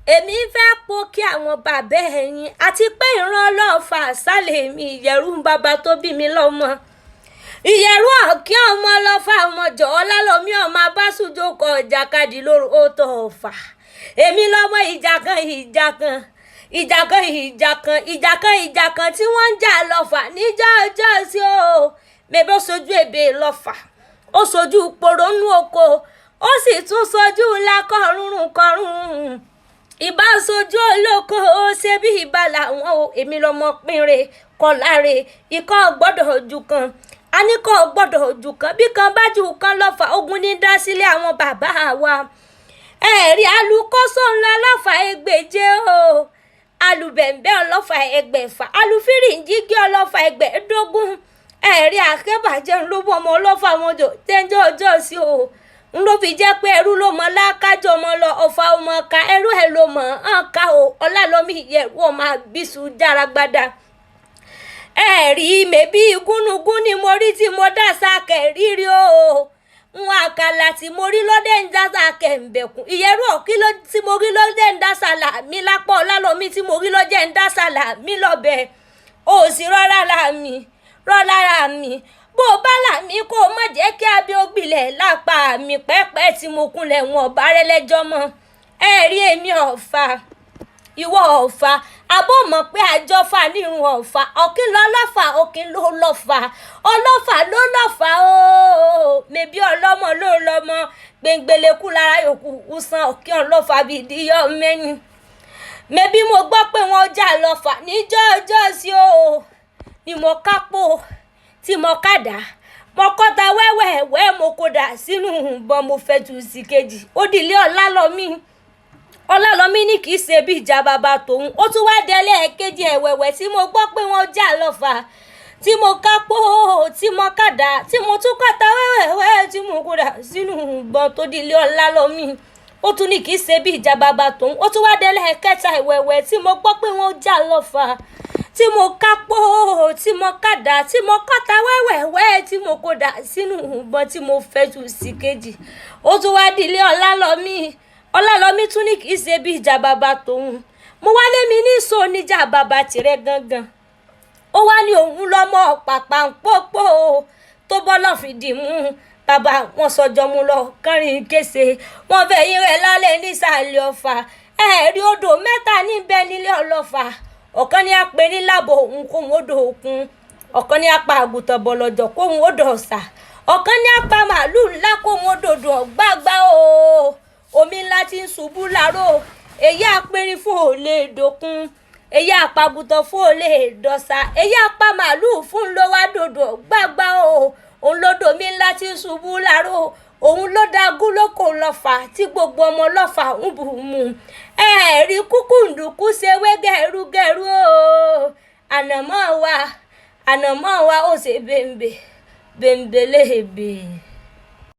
Èmi fẹ́ po kí àwọn bàbá ẹ̀yìn àti pé ìran ọlọ́fà sálẹ̀ mi ìyẹ̀rù ń bàbá tó bí mi lọ́mọ. Ìyẹ̀rù ọ̀kí ọmọ ọlọ́fà ọmọjọ́ ọlálọ́mí ọmọ abásùjókòó ìjàkadì lóru ó tọ̀ ọ̀fà. Èmi lọ́mọ ìjà kan ìjà kan ìjà kan ìjà kan ìjà kan ìjà kan tí wọ́n ń jà lọ́fà níjọ́ ọjọ́ sí o. Mẹ́bí ó sojú èbè lọ́fà, ó sojú poronú oko, ó sì tún sojú lákọ̀ọ́rùn kọ̀rùn. Ìbá sojú olóko ó ṣe bí ìbá làwọn o. Èmi lọmọ pínre kọláre ikọ́ gbọ́dọ̀ ojú kan. A ní kọ́ gbọ́dọ̀ ojú kan bí kan bá ju kan lọ́fà ogun ní dá sílé àwọn bàbá wa. Ẹ̀rí alukóso ńlá lọ́fà ẹgbẹ̀je o, alùbẹ̀ǹbẹ̀ ọlọ́fà ẹgbẹ̀fà, alùfíríǹjígí ọlọ́fà ẹgbẹ̀ẹ́dógún. Ẹ̀rí àkẹ́bàjẹ́ ló bọ́ ọmọ ọlọ́fà wọn jò jẹ́njọ́ ọjọ́ sí o. N ló fi jẹ́ pé ẹrú ló mọ lákájọ ọmọ lọ ọ̀fà ọmọ ká ẹrú ẹ̀ ló mọ̀ ọ́n ká o. Ọlálọ́mí ìyẹ̀rú ọmọ àbísù járagbádá. Ẹ̀rí mẹ́bí gúnugún ni mo rí tí mo dá sákẹ̀ rírí o. Ń àkàlà tí mo rí lọ́dẹ̀ ń dá sákẹ̀ ń bẹ̀kùn. Ìyẹ̀rú ọ̀kí tí mo rí lọ́dẹ̀ ń dá sàlà mi lápá. Ọlálọ́mí tí mo rí lọ́jẹ̀ ń dá sàlà mi lọ́bẹ̀. O sì rọ́rá la mi, rọ́lá ra mi. Bó o bá là mí kó o má jẹ́ kí abẹ́ ògbìlẹ̀ lápá mi pẹ́pẹ́ tí mo kúnlẹ̀ wọn ọ̀bá rẹ́lẹ́jọ́ mọ́. Ẹ̀rí èmi ọ̀fà, ìwọ ọ̀fà, abọ́ mọ̀ pé àjọfà nírun ọ̀fà, ọ̀kín lọ lọ́fà, ọ̀kín ló lọ́fà, ọlọ́fà ló lọ́fà ooo. Mẹ̀bí ọlọ́mọ ló lọ́mọ, gbẹ̀ngbẹ̀lẹ̀kú lára yòókù ọ̀sán ọ̀kín ọlọ́fà bíi díyọ mẹ́ni. Mẹ̀bí mo gbọ́ pé wọ́n jà lọ́fà níjọ́ ọjọ́ sí o, ni mo kápò tí mo kàdá, mo kọ́ta wẹ́wẹ́wẹ́ mo kódà sínú ìbọn mo fẹ́ tu sí kejì. Ó dìlé Ọlálọ́mí. Ọlálọ́mí ní kì í ṣe bí ìjà bàbá tòun. Ó tún wá délé ẹ̀kejì ẹ̀wẹ̀wẹ̀ tí mo gbọ́ pé wọ́n jà lọ́fà, tí mo kápò tí mo kàdá, tí mo tún kọ́ta wẹ́wẹ́wẹ́ tí mo kódà sínú ìbọn tó dìlé Ọlálọ́mí. Ó tún ní kì í ṣe bí ìjà bàbá tòun. Ó tún wá délé ẹ̀kẹta ẹ̀wẹ̀wẹ̀ tí mo gbọ́ pé wọ́n jà lọ́fà, tí mo kápò tí mo kàdá, tí mo kọ́ta wẹ́wẹ́wẹ́ tí mo kódà sínú ìbọn tí mo fẹ́ tu sí kejì. Ó tún wá dìlé Ọlálọ́mí. Ọlálọ́mí tún ní kì í ṣe bí ìjà bàbá tòun. Mo wá lé mi ní sọ níjà bàbá tìrẹ gangan. Ó wá ní òun lọ́mọ pàpà ń pòpò tó bọ́ lọ́fìdí mú. Bàbá wọn sọjọ́ mu lọ kánrin kése. Wọ́n fẹ̀yìn rẹ̀ lálẹ́ nísàlẹ̀ ọ̀fà. Ẹ̀rí odò mẹ́ta níbẹ̀ nílé ọlọ́fà. Ọ̀kan ní apè ní lábọ̀ òun kóhun odò òkun. Ọ̀kan ní apá àgùntàn bọ̀lọ̀jọ̀ kóhun odò ọ̀sà. Ọ̀kan ní apá màálù ńlá kóhun odò ọ̀gbágbá o. Omi ńlá tí ń ṣubú láró. Èyí apẹ̀rín fún òlé dòkun. Èyí apàgùntàn fún òlé dọ̀sà. Èyí apá màálù fún ló wá dòdò ọ̀gbágbá o. Òun lódò omi ńlá tí ń ṣubú láró. Òun ló dagún lóko lọ́fà tí gbogbo ọmọ lọ́fà ń bù mú. Ẹ̀rí kúkúǹdùkú ṣe wé gẹ̀rúgẹ̀rú o. Ànàmọ́ wa, ànàmọ́ wa ó ṣe bèǹbè, bèǹbè léèbè.